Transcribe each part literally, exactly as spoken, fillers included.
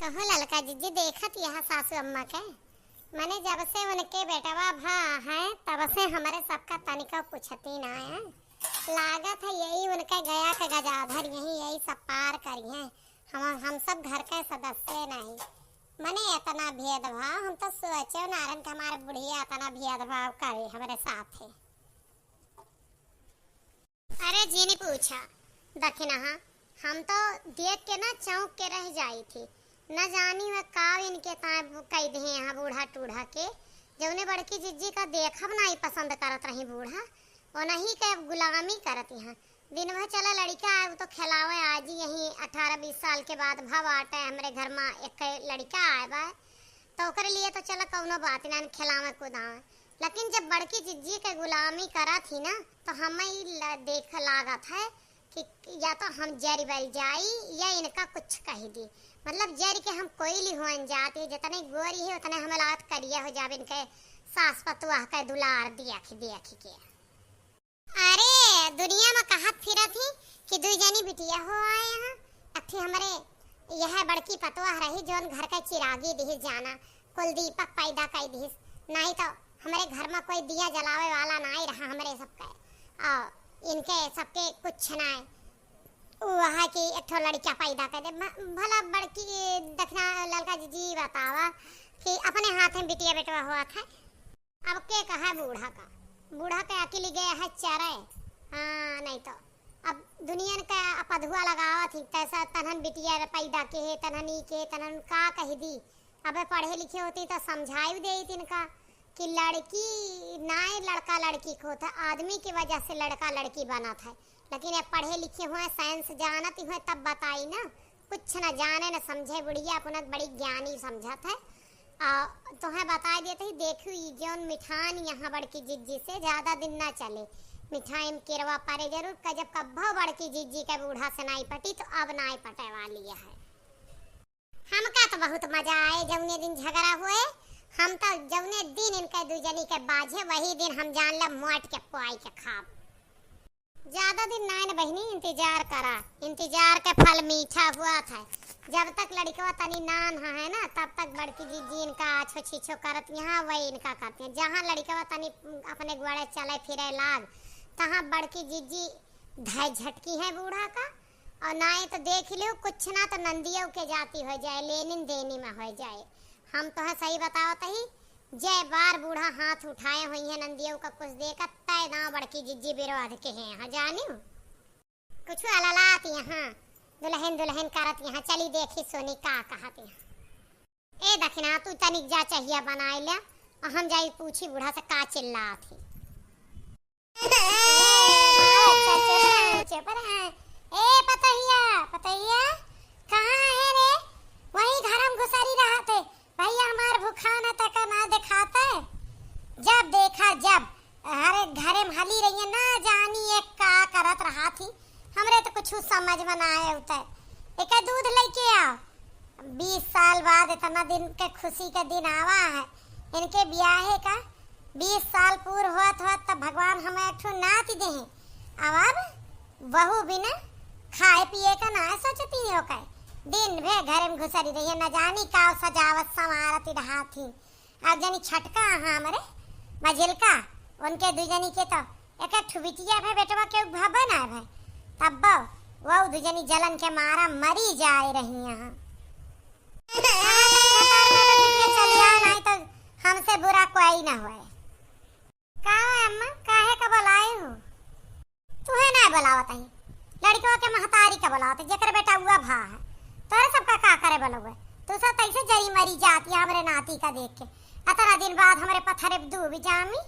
कहो ललका जिज्जी, देखत यह सासू अम्मा के, मने जब से उनके बेटवा भा है, तब से हमरे सबका तनिको पूछती ना है। लागत है यही उनके गया के गजाधर यही, यही सब पार करी हैं। हम, हम सब घर के सदस्य नहीं। मने इतना भेदभाव हम तो सोचे नारन के हमारे बुढ़िया इतना भेदभाव करे हमरे साथे। अरे जिनी पूछा, दखिनहा, हम तो देख के ना चौंक के रह जाई थी। न जानी वह का इनके ताए कई दे हैं यहाँ बूढ़ा टूढ़ा के। जौने बड़की जिज्जी का देखब ना ही पसंद करत रही बूढ़ा, ओनही के अब गुलामी करत यहाँ। दिन भर चला लड़िका आए, वो तो खेलावे आज ही यहीं अठारह बीस साल के बाद भा बाटे हमरे घर मा एक लड़िका आए बा, तो ओकरे लिए तो चला कौनो बात ना, खेलावे कुदावे। लेकिन जब बड़की जिज्जी के गुलामी करत ही ना, तो हमें ई ल-, देख लागत है कि या तो हम जरि बर जाई या इनका कुछ कह दी। मतलब जरि के हम कोयली होन जाती, जितने गोरी है उतने हमें लागत करिया हो जाब इनके सास पतुआ के दुलार देख देख के। अरे दुनिया में कहत फिरत ही कि दुई जनी बिटिया हो आए हैं। अथी हमरे यह बड़की पतोह रही जौन घर के चिरागी दिहिस जाना, कुल दीपक पैदा कई दिहिस। नहीं तो हमरे घर में कोई दिया जलावे वाला नाई रहा हमरे सबके। और इनके सबके कुछ नाई। वह कि एक ठो लड़का पैदा कर दे। भ-, भला बड़की दखिना ललका जिज्जी बतावा कि अपने हाथ में बिटिया बेटवा हुआ था। अब के कहा बूढ़ा का, बूढ़ा के अकिल गया है चरे। हाँ, नहीं तो अब दुनियन का पधुआ लगावत ही, तैसा तनहन बिटिया पैदा के है, तनहन ई के, तनहन का कह दी। अबे पढ़े लिखे होती तो समझाई देई इनका कि लड़की नाय लड़का लड़की के होत है, आदमी की वजह से लड़का लड़की बनत है। लेकिन अब पढ़े लिखे हुए, साइंस जानत हुए, तब बताई ना। कुछ न जाने न समझे बुढ़िया, अपना बड़ी ज्ञानी समझत है। आ, तोहे बताई देत ही, देखू ई जौन मिठान यहाँ बड़की जिज्जी से ज्यादा दिन ना चले। मिठाई में केरवा परे जरूर, क-, जब कब्बो बड़की जिज्जी के बूढ़ा से नाई पटी तो अब नाई पटे वाली है। हमका तो बहुत मजा आए जौने दिन झगड़ा हुए। हम तो जौने दिन इनके दू जनी के बाझे वही दिन हम जान ले मोट के पुआई के खाब। ज्यादा दिन नाय न बहिनी, इंतजार करा, इंतजार के फल मीठा हुआ था। जब तक लड़कवा तनी नान है ना, तब तक बड़की जिज्जी इनका आछो छीछो करत यहाँ, वही इनका करती हैं। जहाँ लड़कवा तनी अपने गोड़े चले फिरे लाग, तहाँ बड़की जिज्जी धै झटकी है बूढ़ा का। और नाय तो देख लियो, कुछ ना तो नंदियों के जाती हो जाए, लेनिन देनी में हो जाए। हम तोहे सही बतावत ही, जय बार बूढ़ा हाथ उठाए होइहैं नंदियौ का कुछ देखत, तय दाँव बड़की जिज्जी विरोध के हैं, हाँ जानिउ। कुछ अललात यहाँ, दुलहिन दुलहिन करत यहाँ, चली देखी सुनी का कहत यहाँ। ए दखिना, तू तनिक जा चहिया बनाए ले, और हम जाई पूछी बूढ़ा से का चिल्लात ही। अच्छा, चुप रह, चुप रह। ए पतोहिया, पतोहिया, कहाँ है रे? वही घर में घुसरी रहत है। भैया हमार भुखान है, तका ना देखात है। जब देखा जब, अरे घरे में हली रही है, ना जानी ये का करत रहत ही। हमरे तो कुछ समझ में ना आए उतर। एके दूध लेके आओ। बीस साल बाद इतना दिन के खुशी के दिन आवा है, इनके ब्याहे का बीस साल पूर होत होत तब भगवान हमें एक ठो नाती देहे। अब, अब बहू बिना खाए पिए का ना सोचती हो के, दिन भर घर में घुसरी रही है, न जानी का सजावत संवारत रहा थी। अब जनी छटका हाँ हमरे मझिलका, उनके दू जनी के तो एक एक ठो बिटिया भे बेटवा के उभाबे ना भे, तब वो दू जनी जलन के मारा मरी जाए रही यहाँ। चलिया नहीं तो हमसे बुरा कोई ना होए। का हो अम्मा, काहे का बुलाए हो? तुहे ना बुलावत हई, लड़कवा के महतारी का बुलावत हई, जेकर बेटा हुआ भा है। तोरे सबका का करे बोलबे? तू सब तैसे जरी मरी जाती है हमरे नाती का देख के। अतना दिन बाद हमरे पथरे दूब जामी।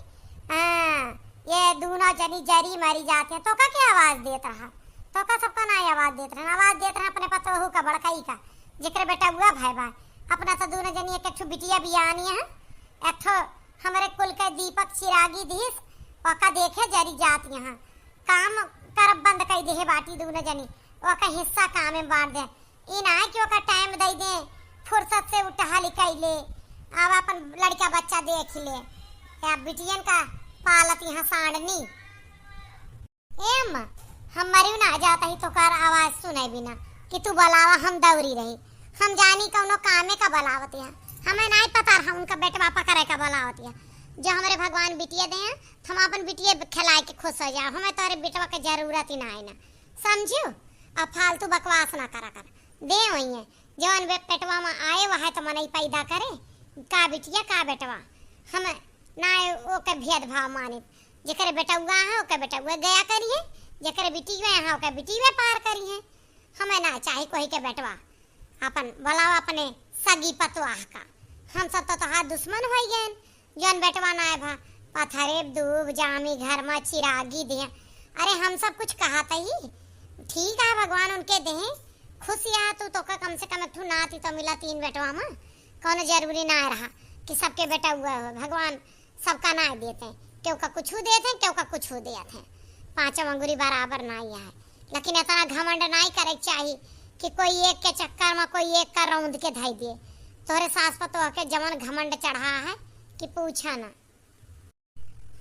हाँ, ये दूनो जनी जरी मरी जाती है। तोका के आवाज देत रहा? तोका सबका ना आवाज देत रहा, आवाज देत रहा अपने पतोहू का बड़काई का, जेकर बेटा हुआ भय बा। अपना तो दूनो जनी एक एक ठो बिटिया बियानी है, एक ठो हमरे कुल के दीपक चिरागी दिहिस, ओका देखे जरी जात यहाँ। काम करब बंद कई देहे बाटी दूनो जनी, ओका हिस्सा काम में बांट दे। ई ना है कि ओका टाइम दई दे, फुर्सत से उठा लिकाई ले, अब अपन लड़का बच्चा देख ले, या बिटियन का पालत यहाँ सांडनी। ए अम्मा, हम मरियो ना जाता ही तोकार आवाज सुनाई बिना कि तू बुलावा हम दौरी रही। हम जानी कौनो कामे का बोलावत है, हमें नाहीं पता रहा उनका बेटवा पकड़े का बोलावत है। जो हमरे भगवान बिटिया दे हैं, हम अपन बिटिया खिलाए के खुश हो जाए, हमें तोहरे बेटवा के जरूरत ही नाहीं ना, समझियो? अब फालतू बकवास ना करा कर, दे वही है, जवन बे-, पेटवा में आए वह तो मनई पैदा करे, का बिटिया का बेटवा, हम ना ओके भेदभाव मानित, जेकरे बेटउआ है ओके बेटउआ गया करिए, जेकरे बिटिया है ओके बिटिया पार करिए। हमें ना चाही कोई के बेटवा अपन, बोलावा अपने सगी पतवाह का। हम सब तो तोहार दुश्मन होइ गए, जौन बेटवा ना है भा पथरे दूब जामी घर में चिरागी दिए। अरे हम सब कुछ कहा तही, ठीक है भगवान उनके देहे, खुश या तू तोका कम से कम एक ठो नाती तो मिला तीन बेटवा में, कौनो जरूरी ना रहा कि सबके बेटउआ हो। भगवान सबका ना देते हैं, केहू का कुछ देते हैं, केहू का कुछ देते हैं, पांचों अंगुरी बराबर ना ही है। लेकिन इतना घमंड नाहीं करे के चाही कि कोई एक के चक्कर में कोई एक का रौंद के धई दे। तोहरे सास पतोह के जवन घमंड चढ़ा है कि पूछा ना।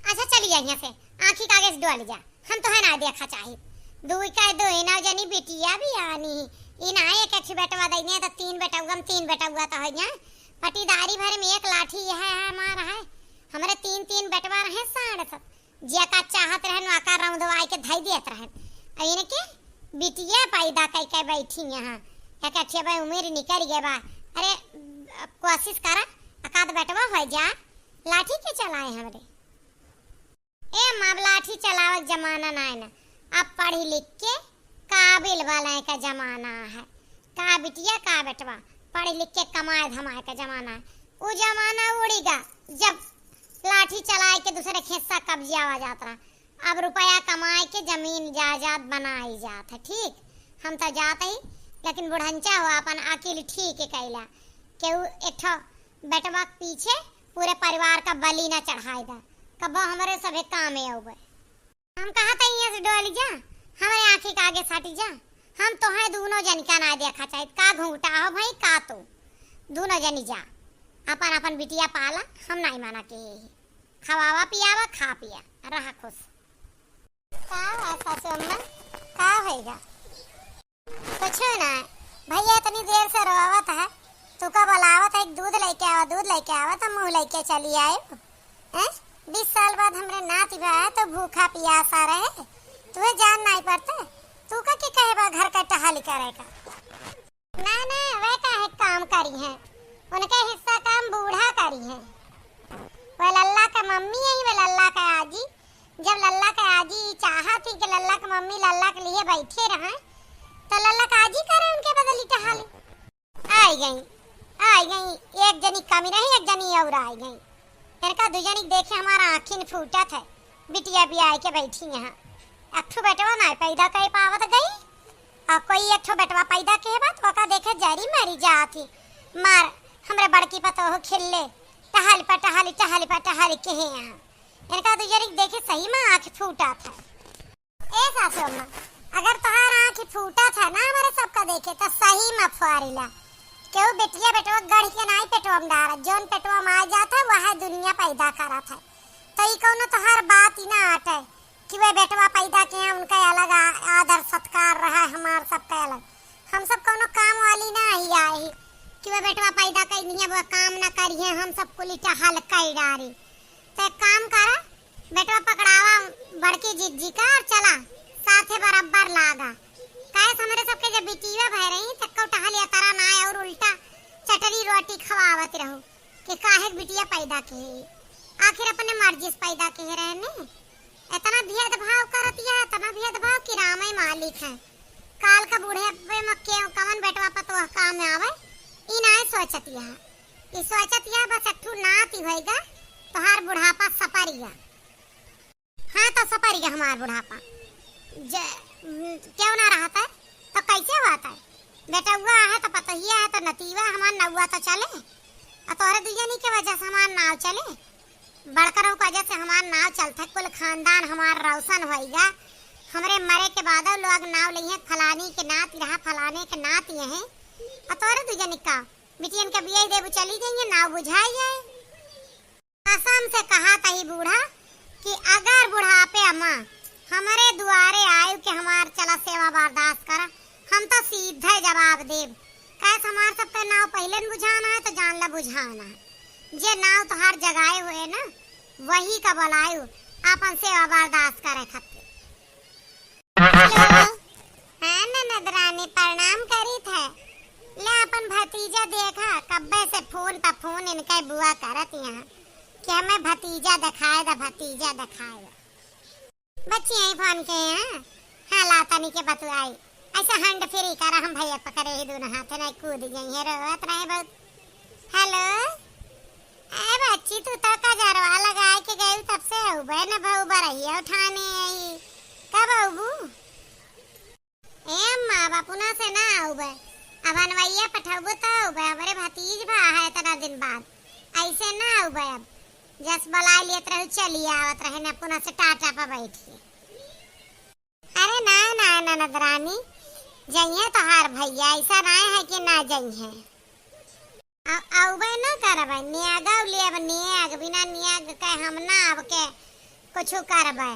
अच्छा चली जा यहाँ से, आँखी के आगे से डोल जा, हम तोहे ना देखा चाही। दुई का दुई ना जनी बिटिया भी आनी, ई ना एक एक बेटवा दइने तो तीन बेटउआ में तीन बेटउआ तो है यहाँ। पटीदारी भर में एक लाठी यह है हमारा है, हमरे तीन तीन बेटवा रहे साढ़ सब, जेका चाहत रहन वाका रौंदवाई के धई देत रहन। आ इनके बिटिया पैदा कई के बैठी यहाँ, एक अठिया भाई उम्र निकल गए बा। अरे अब कोशिश करा, एकाध बेटवा हो जा, लाठी के चलाए हमरे। ए माँ, अब लाठी चलावक जमाना ना है ना, अब पढ़ी लिख के काबिल वाला का जमाना है। का बिटिया का बेटवा, पढ़ लिख के कमाए धमाए का जमाना है। उ जमाना उड़ी गा, जब लाठी चलाए के दूसरे के हिस्सा कब्जियावा जात रहा। अब रुपया कमाए के जमीन जायदाद बनाई जात है। ठीक, हम तो जात ही, लेकिन बुढ़ंचा हो अपन अकिल ठीक कैला, केहू एक ठो बेटवा के पीछे पूरे परिवार का बलि ना चढ़ाई दा, कबो हमरे सभे कामे अउबे। हम कहा था यहाँ से डोली जा, हमरे आँखी के आगे सटी जा, हम तोहे दूनो जन का ना देखा चाहित। का घूंघटा हो भाई, का तू दूनो जनी जा, अपन अपन बिटिया पाला, हम नाहीं माना के ही। खवावा पियावा, खा पिया, रहा खुश। का है सासू अम्मा, का होइगा? कुछ ना, भैया इतनी देर से रोवत है, तू का बोलावत है, दूध लेके आवा, दूध लेके आवा, तो मुँह लेके चली आए। हैं? बीस साल बाद हमरे नाती बा है तो भूखा पियासा रहे, तुहे जान नाहीं पड़ते, तू का के कहे बा घर का टहल करे का? ना ना, वे काहे काम करी हैं, उनके हिस्सा काम बूढ़ा करी हैं। वे लल्ला के मम्मी आई, वे लल्ला के आजी। जब लल्ला के आजी चाहत ही कि लल्ला के मम्मी लल्ला के लिए बैठे रहे, तो लल्ला के आजी करे उनके बदली टहल। आई गई, आई गई, एक जनी कमी रही, एक जनी और आई गई। इनका दू जनी के देखे हमारा आँखिन फूटत है। बिटिया भी आए के बैठी यहाँ, एक ठो बेटवा ना पैदा कर पावत गई, और कोई एक ठो बेटवा पैदा के बाद ओका देखे जरी मरी जात ही। मार हमरे बड़की पतोह खिल्ले, टहल पर टहल, टहल पर टहल के है यहाँ। इनका दू जनी के देखे सही में आँख फूटत है। ए सासू अम्मा, अगर तोहार आँख फूटत है ना हमारे सबका देखे, तो सही में फुआरीला। केहू बेटिया बेटवा गढ़ के नाई पेटवा में डारत, जौन पेटवा में आ जात है, वह दुनिया पैदा करत है। तो ई कौनो तोहार बात ही ना आटे कि वे बेटवा पैदा के हैं, उनका अलग आ-, आदर सत्कार रहा है, हमार सबका अलग। हम सब कौनो काम वाली ना ही आए ही कि वे बेटवा पैदा कर दिए, वो काम ना करिए, हम सब कुल टहल कर डारी। तो एक काम करा, बेटवा पकड़ावा बड़की जिज्जी का और चला साथे बराबर लागा। काहे से हमरे सबके जब बिटिया भय रही, तक्को टहल या तारा ना आए और उल्टा चटनी रोटी खवावत रहो कि काहे के बिटिया पैदा के है। आखिर अपने मर्जी से पैदा के रहे ने। इतना भेदभाव करत या, इतना भेदभाव कि रामे मालिक है। काल का बूढ़े पे में केव कवन बेटवा पतोह काम में आवे, ई नाय सोचत या। ई सोचत या बस एक ठू नाती होइगा, तोहार बुढ़ापा सपरिया। हाँ, तो सपरिया हमार बुढ़ापा। जे, हम्म, केव ना रहत है, तो कैसे होत है? बेटउआ है, तो पतोहिया है, तो नतीवा हमार नउआ तो चले। आ तोहरे दुइयनी के वजह से हमार नाव चले। बड़करऊ के वजह से हमार नाव चलत है, कुल खानदान हमार रोशन होइगा। हमरे मरे के बाद लोग नाव लइहे, फलानी के नाती रहा, फलाने के नाती है। आ तोहरे दुइयनी का बिटियन के बियाह देबू, चली जाइए, नाव बुझाई जाए। कसम से कहा तही बूढ़ा कि अगर बुढ़ापे अम्मा हमरे दुआरे आयु के हमार चला सेवा बर्दाश्त करा, हम तो सीधे जवाब देब कहे हमार सबके नाव पहिले न बुझाना है, तो जान ला बुझाना है। जे नाव तोहार जगाए हुए ना, वही का बोलायु आपन सेवा बर्दाश्त करे खातिर। हेलो। हाँ ननद रानी, प्रणाम करीत है। ले अपन भतीजा देखा, कब्बे से फोन पर फोन इनके बुआ करत यहाँ कि हमें भतीजा दिखाए दा, भतीजा दिखाए दा। बच्ची आई फोन के यहाँ। हाँ, ला तनी के बतुआई। ऐसा hand free करा, हम भैया पकड़े ही दोनों हाथ नहीं कूद गई है, रोवत रहे बहुत। हेलो। ए बच्ची, तू तो कजरवा लगाए के गई, तब से अउबे न भऊ बरहिया उठाने आई। कब अउबू? ए अम्मा, अब अपना से ना अउबे। अब अनवैया पठउबू तो अउबे, हमरे भतीज भा है इतना दिन बाद। ऐसे ना अउबे अब। जस बुलाए लिए तरह चली आवत रहे न, अपना से टाटा पर बैठ के। अरे ना, ना, ननद रानी, जइहे तोहार भैया, ऐसा ना है कि ना जइहे। अ-, अउबे ना करबे, नियागव लेब, नियाग, बिना नियाग के हम ना अब के कुछ करबे।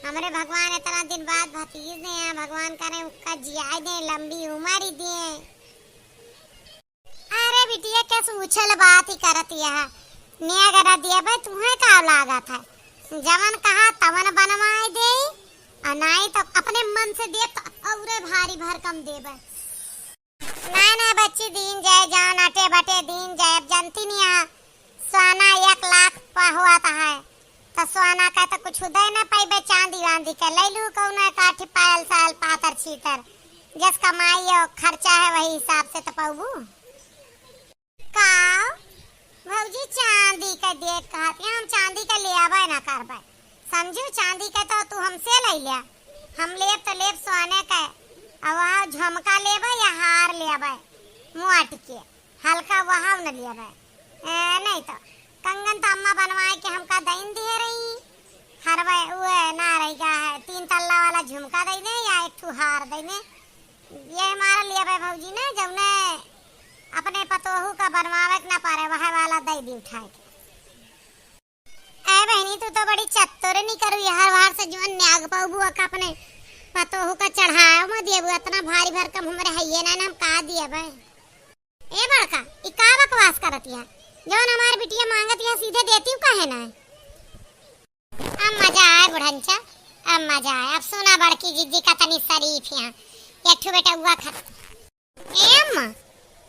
हमरे भगवान इतना दिन बाद भतीज दे हैं, भगवान करे उनका जियाए दे, लंबी उम्र ही दे। अरे बिटिया, के सूछल बात ही करत यह। नियाग न देबे, तुहे का लागत है? जवन कहा तवन बनवाए दे, और नाई तो अपने मन से देब तो औरे भारी भरकम देबे। ना, ना बच्ची, दीन जाए जान, अटे बटे दीन जाए। अब जानती नहीं है, सोना एक लाख पा हुआ था है, तो सोना का तो कुछ उदय ना पाइबे, चांदी वांदी के ले लू कौनो काठी पायल साल पातर छीतर, जस कमाई और खर्चा है वही हिसाब से तो पाउबू। का भौजी, चांदी का देख कहत है, हम चांदी का लेबे ना करबे, समझू? चांदी का तो तू हमसे ले लिया, हम लेब तो लेब सोने का, और वह झुमका लेबे या हार लेबे मोट के। हल्का वहाव न लिया बे। ए, नहीं तो कंगन तो अम्मा बनवाए के हमका दइन दिए रही। हरवे उए ना रही गा है, तीन तल्ला वाला झुमका दइने या एक ठू हार दइने। ये हमारा लिया बे भौजी ने, जौने अपने पतोहू का बनवावे के ना पारे, वह वाला दइ दी उठाए के। ए बहिनी, तू तो बड़ी चतुर निकरू, हर बार से जौन न्याग पाउबू का अपने पतोहू का चढ़ाए में दियबू, इतना भारी भरकम हमरे हइये ना, हम का दियबे? ए बड़का, ई का बकवास करत या? जौन हमार बिटिया मांगत या, सीधे देती हूँ, काहे ना? अब मजा आए बुढ़नचा, अब मजा आए। अब सुना बड़की जिज्जी का तनी शरीफ यहाँ, एक ठो बेटउआ खा। ए अम्मा,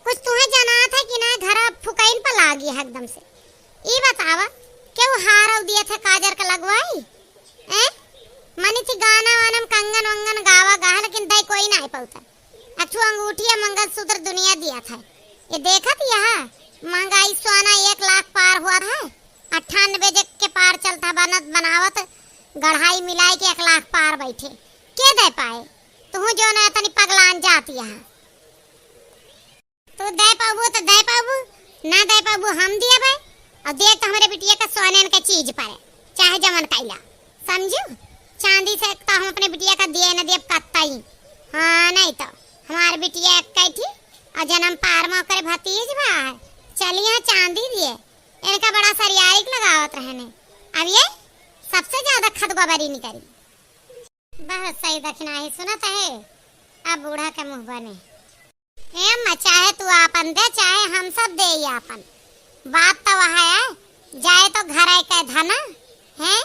कुछ तुहे जनात है कि ना? घर अब फुकैल पर लागी है एकदम से। ई बतावा, केहू हार दिया था काजर का लगवाई? ए? मनी थी गाना वाना में कंगन वंगन गावा गा, लेकिन दई कोई ना पौता। अठू अंगूठी या मंगलसूत्र दुनिया दिया था। ये देखत यह महंगाई, सोना एक लाख पार हुआ था, अट्ठानबे जे के पार चलता, बनत बनावत गढ़ाई मिलाई के एक लाख पार बैठे। के दे पाए? तू जो ना तनी पगलान जाती यहाँ। तू दे पाबू तो दे पाबू, ना दे पाबू हम दियबे। और देख तो हमरे बिटिया का सोनेन के चीज परे, चाहे जवन कैला, समझू? चांदी से तो हम अपने बिटिया का दिए न देब कत्तई। हाँ, नहीं तो हमार बिटिया एक कैठी और जन्म पार में ओकरे भतीज बा, चलिए चांदी दिए। इनका बड़ा सरियारिक लगावत रहने, अब ये सबसे ज्यादा खदगोबरी निकरी। बहुत सही दखिनाही सुनत है, अब बूढ़ा के मुँह बने। ए अम्मा, चाहे तू आपन दे, चाहे हम सब दे ही आपन। बात तो वह है, जाए तो घर आए के धना, हैं?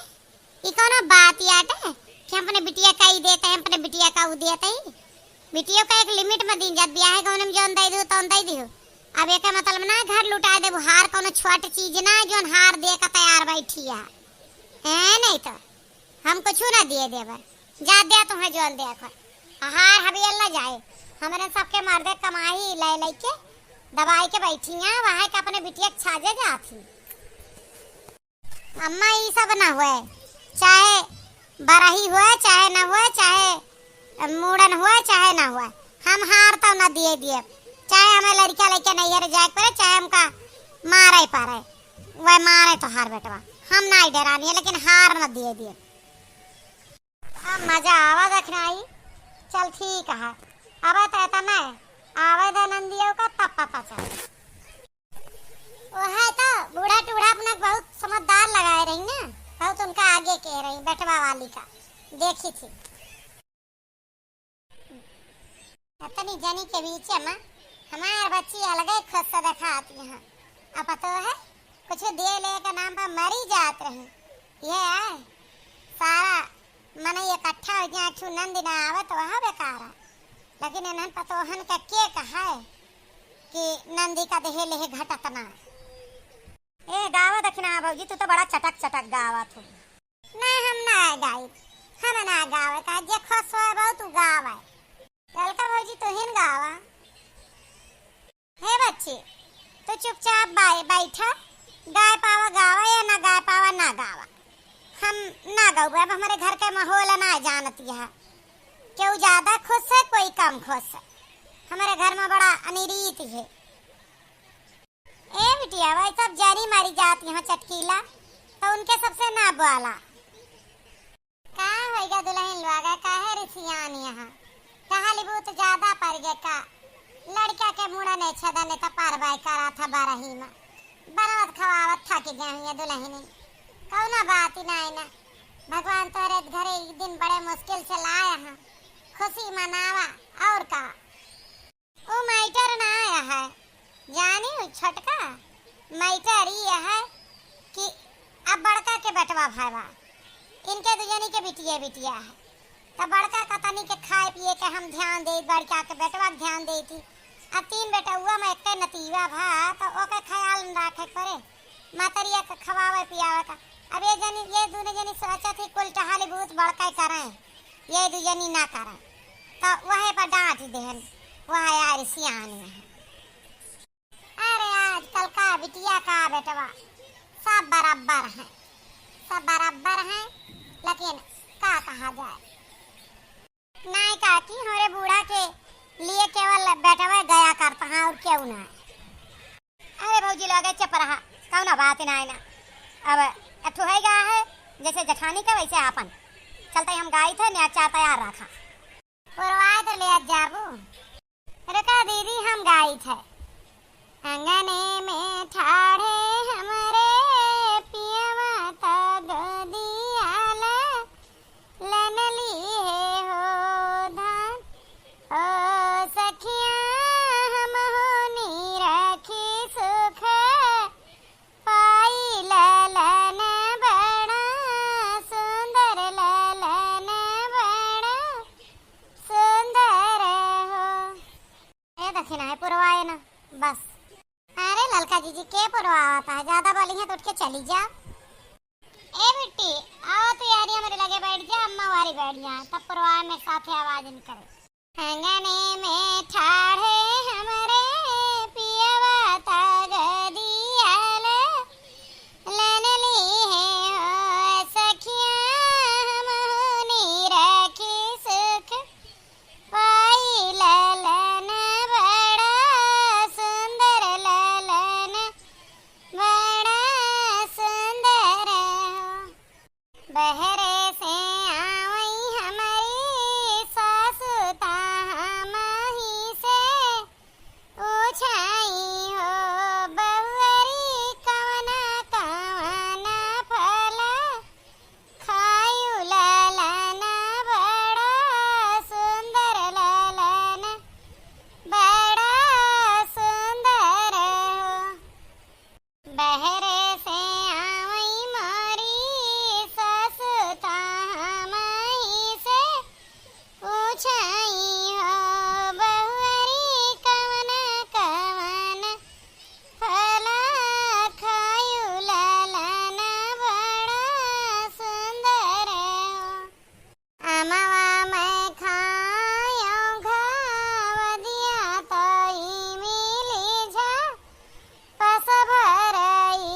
ई कौनो बात याटे कि हम अपने बिटिया का ई देते हैं, अपने बिटिया का ऊ देते ही? बिटियों का एक limit में दीन जात, बियाहे गौने में जौन दे दू, तौन दे दू। अब एके मतलब ना घर लुटाए देबू, हार कौनो छोट चीज ना, जौन हार दे का तैयार बैठी है। हैं, नहीं तो हम कुछ ना दिए देबे। जा दे तुम्हें जौन दे कर। हार हबियल ना जाए। हमरे सबके मर्दे कमाई ले लेके दबाई के बैठी हैं, वहाँ के अपने बिटिया के छाजे जात ही। अम्मा, ई सब ना हुए, चाहे बरही हुए, चाहे ना हुए, चाहे मूड़न हुए, चाहे ना हुए, हम हार तो ना दिए दिए, चाहे हमें लड़का लेके नैहर जाए के पड़े, चाहे हमका मारे पड़े, वह मारे तो हार बेटवा, हम ना डरानी है, लेकिन हार ना दिए दिए। अब मजा आवा दखिनाही। चल ठीक है, अब तो इतना आवे दे नंदियों का, तब पता चल। वो है तो बूढ़ा टूढ़ा अपना बहुत समझदार लगाए रही ना, बहुत उनका आगे के रही बेटवा वाली का, देखी थी। इतनी जनी के बीच में हमार बच्ची अलगे खुश से देखाती हैं। अब तो है, कुछ दे ले के नाम पर मरी जात रही। ये है, सारा मनई इकट्ठा हो जाए, छू नंदी ना आवे तो वह बेकार है। लेकिन इन्हन पतोहन का के कहा है कि नंदी का देहे लेहे घटत ना। ए, गावा दखिना भौजी, तू तो बड़ा चटक चटक गावा थू। ना, हम ना गाई, हम ना गावे का, जे खुश होए बहुत तू गावे। ललका भौजी, तू ही न गावा। हे बच्ची, तू चुपचाप बाय-, बैठा, गाय पावा गावा या ना गाय पावा ना गावा, हम ना गावे। अब हमारे घर के माहौल ना जानत यह, केहू ज्यादा खुश है, कोई कम खुश है। हमारे घर में बड़ा अनिरीत है। ए बिटिया, वही सब जानी मारी जात यहाँ चटकीला, तो उनके सबसे ना बोला। का होइगा दुल्हन लोग, काहे रिसियान यहाँ? कहा लिबू तो ज्यादा पड़ गए का? लड़का के मुड़ा नहीं छदा नहीं तो पार बाय करा था बारही में। बनावत खवावत थक गए हुए दुल्हनी। कौना बात ही नहीं ना। भगवान तोरे घरे एक दिन बड़े मुश्किल से लाया है। खुशी मनावा और का। ऊ matter ना आया है, जानी ऊ छोटका, matter ई है कि अब बड़का के बेटवा भाई बा, इनके दुजनी के बिटिया बिटिया है, तो बड़का का तनी के खाए पिए के हम ध्यान दे, बड़का के बेटवा के ध्यान दे थी। अब तीन बेटउआ में एक नतीवा भा, तो ओके ख्याल न रखे के पड़े, मतरिया के खवावे पियावे का। अब ये जनी, ये दोनों जनी सोचत ही कुल टहाली बहुत बड़का ही करें, ये दू जनी ना करें, तो वहे पर डांट देहन, वह यार सियानी है। अरे आजकल का बिटिया का बेटवा सब बराबर हैं, सब बराबर हैं, लेकिन का कहा जाए। नाई काकी, हमरे बूढ़ा के लिए केवल बेटवा गया करता है और केहू ना। अरे भौजी लोग, चुप रहा, कौनो बात ना है ना। अब अठुहई गा है, जैसे जठानी का वैसे आपन। चलते हम गाई थे, न्या चार तैयार रखा। पुरवाए तो ले जाबू। रुका दीदी, हम गाई थे। अंगने में ठाढ़े हमरे पियवा त गोदियाला लनली है हो धान। ओ सखिया हम होनी रखी सुख पाई ललन बड़ा सुंदर ललन बड़ा सुंदर हो। ए दखिना है पुरवाए ना बस। अरे ललका जीजी के पुरवावत है, ज्यादा बोली है तो उठ के चली जा। ए बिट्टी, आओ तू यारी हमरे लगे बैठ जा, अम्मा वारी बैठ जा, तब पुरवाए में साथे आवाज निकले। अंगने में ठाढ़े हमरे पियवा त गोदियाला लनली है हो सखिया, हम होनी रखी सुख पाई ललन बड़ा सुंदर ललन बड़ा सुंदर हो। बहरे से आवई हमरी सासु त हमही से पूछाई हो बहुअरी कवना कवना फल खायु ललन बड़ा सुंदर ललन बड़ा सुंदर हो। बहरे से आवई मोरी सासु त हमही से पूछाई हो बहुअरी कवन कवन फल खायु ललन बड़ा सुंदर हो। अमवा मैं खायो घावदिया तई मिली झा पस भरई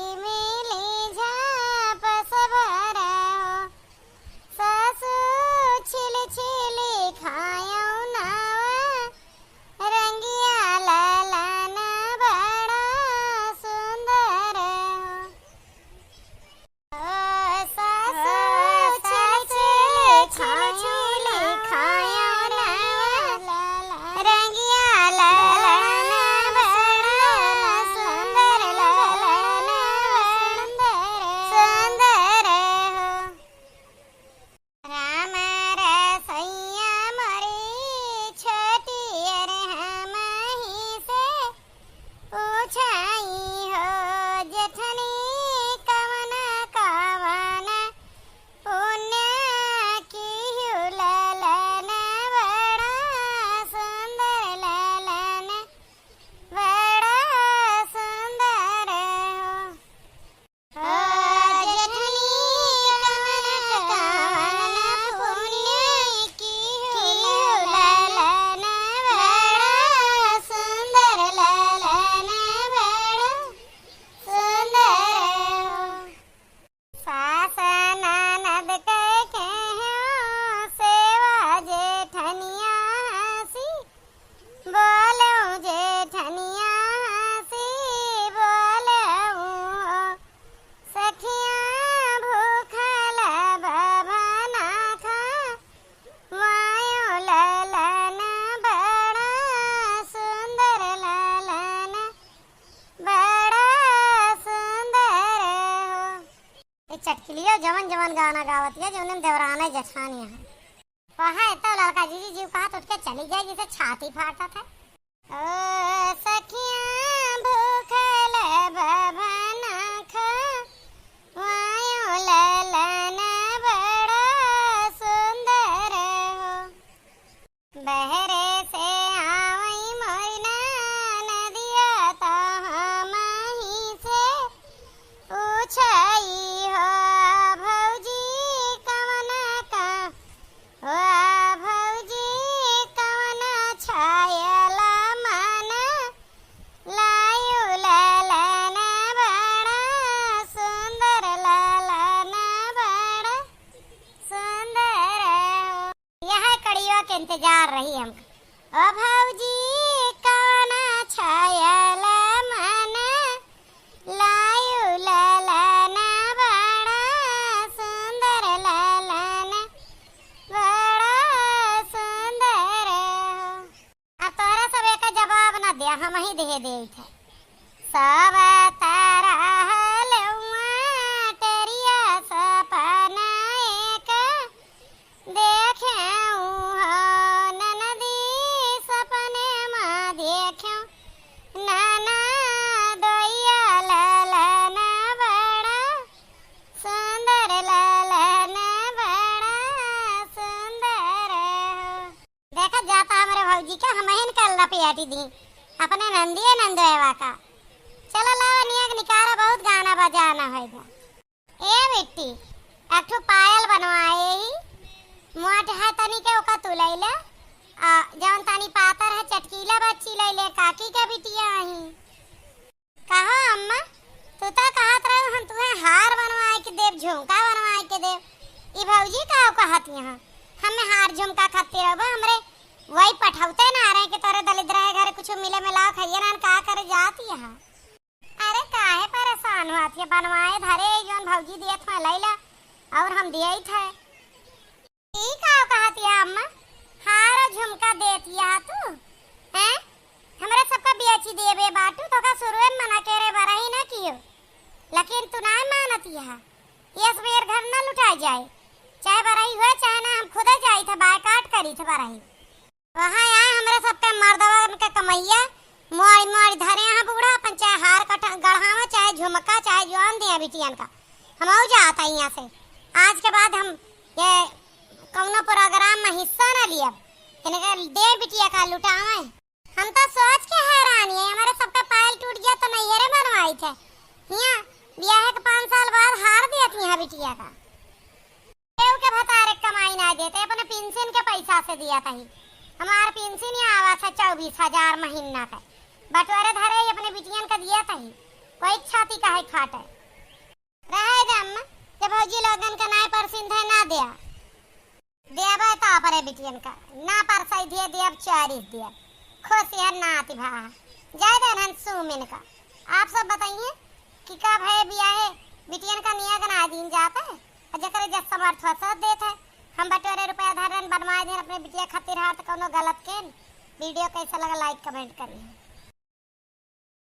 चटकिलियो जवन जवन गाना गावत है, जौने में देवराने जेठानी है। वहाँ तो लड़का जीजी जीव कहत उठ के चली गई, जैसे छाती फाटत है। ओ सखिया भूखल बभना खवायो ललन बड़ा सुंदर हो। बहरे से आवई मोरी ननदिया तो हमही से पूछई हो भौजी कवन का, हो भौजी कवन छायला मन लायु ललन बड़ा सुंदर, ललन बड़ा सुंदर। यह कड़ियो के इंतजार रही हमका। ओ भौजी कवन छायला मन लायु ललन बड़ा सुंदर, ललन बड़ा सुंदर हो। अब तोहरा सब एका जवाब ना दे, हमही दे देइत है। सब तरह लेउआ टेरिया सपना एक देखेउ हो ननदी सपने मा देखेउ ननदोइया ललन बड़ा सुंदर, ललन बड़ा सुंदर हो। देखत जाता हमरे भौजी के हमहिन कल लपेटी दी अपने नंदिये नंदोएवा का। चला लावा नियक निकारा, बहुत गाना बजाना होइगा। ए बिट्टी, एक ठो पायल बनवाए ही, मोट है तनी के ओका तू लइ ले, आ जौन तनी पातर है चटकीला बच्ची लइ ले, काकी के बिटिया ही। कहो अम्मा, तू तो कहत रहो हम तुहे हार बनवाए के देब, झुमका बनवाए के देब। ई भौजी का कहत यहाँ, हमें हार झुमका खातिर अब हमरे वही पठौते ना रहे कि तोरे दलिद्र है घरे कुछ मिले मिलाओ खाइए ना, का करे जात यहाँ। अरे काहे परेशान हुआ थी, बनवाए धरे जौन भौजी दियत है लइ ला और हम दियत है। ई का कहत या अम्मा, हार झुमका देत या तू, हैं? हमरे सबका बेची देबे बाटू, तोका शुरुए में मना करे बरही ना कियो, लेकिन तू ना मानत या। यस बेर घर ना लुटाई जाए, चाहे बरही हुए चाहे ना, हम खुदे जाई थे बायकाट करी थे बरही। वहाँ आए हमरे सबके मर्दवन के कमैया मोड़ी मोड़ी धरे हैं बूढ़ा अपन, चाहे हार कट गढ़ावे, चाहे झुमका, चाहे जौन दिया बिटियन का। हम जात है यहाँ से, आज के बाद हम ये कौनो प्रोग्राम में हिस्सा ना लियब। इनके दे बिटिया का लुटावे। हम तो सोच के हैरान है, हमारे सबका पायल टूट गया तो नैहरे बनवाई थे। यहाँ ब्याह के पाँच साल बाद हार दिया थी यहाँ बिटिया का। केहू के भतारे कमाई ना देते, अपने पेंशन के पैसा से दिया तही। हमार पेंशन ही आवा था चउबीस हजार महीना का। बटोरे धरे ही अपने बिटियन का दिया तही। कोई छाती काहे फाटे। रहे दे अम्मा, जब भौजी लोगन का नाय परसिन थे ना दिया। देबे तो अपने बिटियन का, ना परसाई दिए, देब चारिस दिए। खुश है नाती भा। जाए दे हन सुमिन का। आप सब बताइए कि का भय बियाहे बिटियन का निया के ना दिन जाता है? और जकरे जस समर्थ हो, सो देत है। हम बटोरे रुपया धरन बनवाए देन अपने बिटिया खातिर हार, तो कौनो गलत केन? वीडियो कैसा लगा, like, comment करिए।